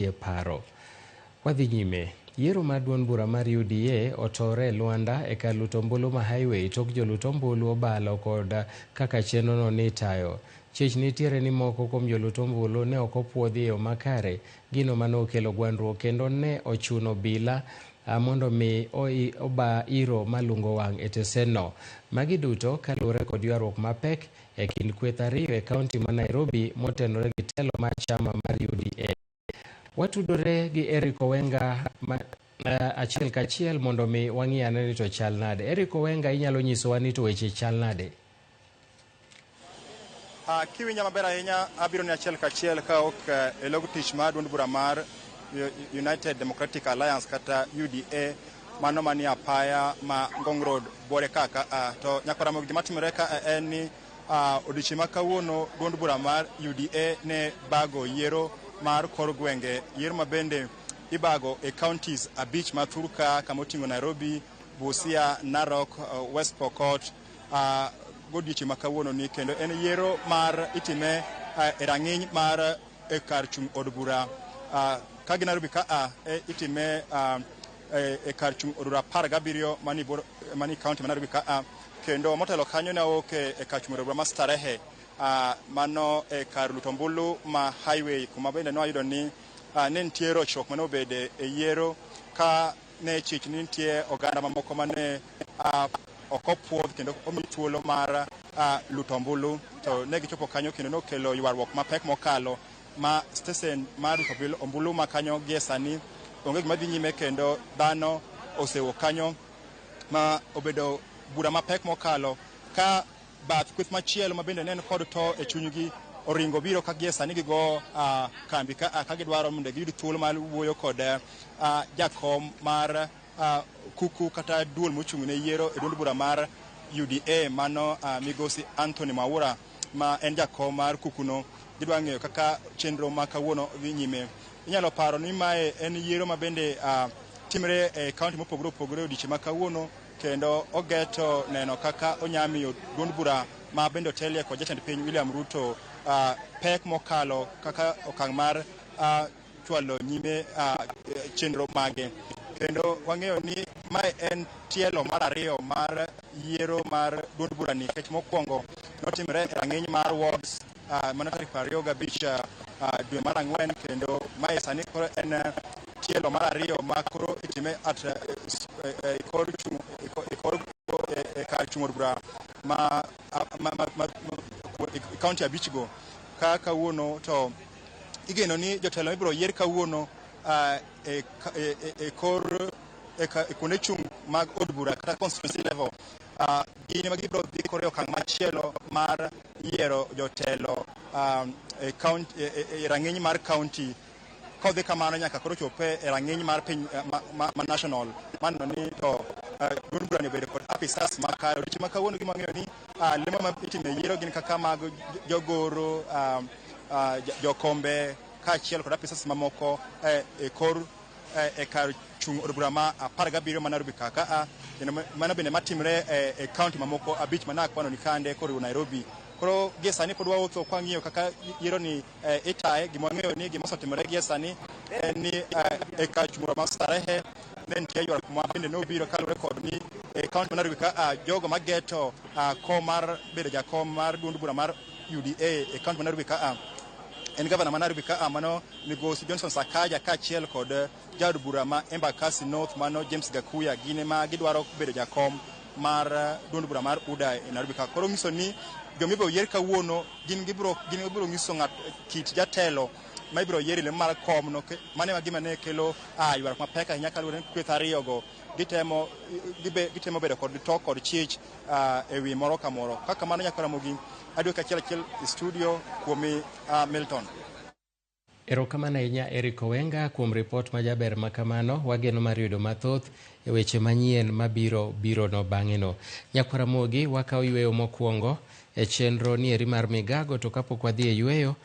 E paro. Wadhi nyime. Yiero mar duond bura mar UDA otore e lwanda e kar luto ombulu ma Highway tok jolut ombulu obalo kod kaka chenrono ne itayo. Chich nitiere ni moko kuom jolut ombulu ne ok opuodhi e yo makare, gino mane okelo gwandruok kendo ne ochuno obila mondo mi oba iro malungo wang' e tesenno. Magi duto kaluwore kod ywaruok mapek e kind kweth ariyo e kaunti ma Nairobi motenore gi telo mar chama mar UDA. Watudore gi Eric Owenga ma, achiel kachiel mondo mi wang'i ane ni to chal nade. Eric Owenga, inyalo nyisowa ni to weche chal nade? Kiwinja maber ahinya, abiro ni achiel kachiel ka ok e log tich mar duond bura mar United Democratic Alliance kata UDA mano manie apaya ma Ngong Road buore kaka to nyakwara gima timore ka en ni odiochieng' ma kawuono duond bura mar UDA ne bago yiero mar kor gwenge, yiero ma bende ibago e counties abich ma thurka kama oting'o Nairobi, Busia, Narok, West Pokot godiochieng' ma kawuono ni kendo en yiero mar itime e rang'iny mar e kar chung' od bura ka gi Nairobi ka itime e kar chung' od bura 17 mani county ma Nairobi ka kendo motelo kanyo ne awuok e kar chung' od bura ma Starehe mano e kar luto ombulu ma Highway kuma bende ne wayudo ni ne nitie rochruok mane obede e yiero ka ne chich ni nitie oganda mamoko mane ok opuodh kendo omi thuolo mar luto ombulu to ne gichopo kanyo kendo nokelo ywaruok mapek mokalo ma stesen mar luto ombulu ma kanyo gie sani onge gima dhi nyime kendo dhano osewuok kanyo ma obedo bura mapek mokalo ka bath kweth machielo ma bende ne en kod to e chunygi oringo biro ka gie sani gigo kambi ka gidwaro mondo giyud thuolo mar wuoyo kod jakom mar kuku kata duol mochung' ne yiero e duond bura mar UDA mano migosi Anthony Mwaura ma en jakom mar kukuno. Gidwa ng'eyo kaka chenro ma kawuono dhi nyime. Inyalo paro ni mae en yiero ma bende timre e kaunti mopogore opogore odiochieng' ma kawuono kendo ogeto neno kaka onyamiyo duond bura ma bende otelie kod jatend piny William Ruto pek mokalo kaka okang' mar chwalo nyime chenro mage. Kendo wang'eyo ni mae en tielo mar ariyo mar yiero mar duond bura ni nikech mokwongo notimre e rang'iny mar wards mano tarik 25 dwe mar ang'wen kendo mae sani koro en tielo mar ariyo ma koro itime at e kor chung' e kor e kar chung' od bura ma kaunti abich go ka kawuono to igeno ni jotelo mibiro yier kawuono e kor e kuonde chung' mag od bura kata constituency level gin ema gibiro dhi koro e okang' machielo mar yiero jotelo e county e rang'iny mar county kodhi kamano nyaka koro chope e rang'iny mar piny ma national maneno ni to duond burani obedo kod apisas makare. Odiochieng' ma kawuono gima wang'eyo ni lemo ma itime yiero gin kaka mag jogoro, jokombe kaachiel kod apisas mamoko e kor e kar chung' od bura ma 17 ma Nairobi kaka kendo mano bende matimre e kaunti mamoko abich mana akwano ni kande koriwo Nairobi. Koro gie sani pod wawuotho kwa ng'iyo kaka yiero ni itaye. Gima wang'eyo ni gima osetimore gie sani en ni e kar chung' ma Starehe ne nitie ywaruok ma bende nobiro kaluwore kod ni e kaunti ma Nairobi ka jogo mageto kom mar bedo jakom mar duond bura mar UDA e kaunti ma Nairobi ka en gavana ma Nairobi ka mano migosi Johnson Sakaja kaachiel kod jaod bura ma Embakasi North mano James Gakuya gin ema gidwaro bedo jakom mar duond bura mar UDA e Nairobi ka. Koro nyiso ni joma ibiro yier kawuono gin gibiro nyiso ng'at kit jatelo ma ibiro yier e lemo mar kom no. Mano ema gima ne kelo ywaruok mapek ahinya kaluwore ni kweth ariyogo gitemo bedo kod tok kod chich e wi moro ka moro. Kaka mano nyakwara Ramogi, aduoki achiel achiel e studio kuomi Milton. Erokamano ahinya Eric Owenga kuom ripot majaber makamano. Wageno mar yudo mathoth e weche manyien mabiro birono bang'eno. Nyakwara Ramogi, wakawo yweyo mokwongo e chenro nieri mar migago, to kapok wadhi e yweyo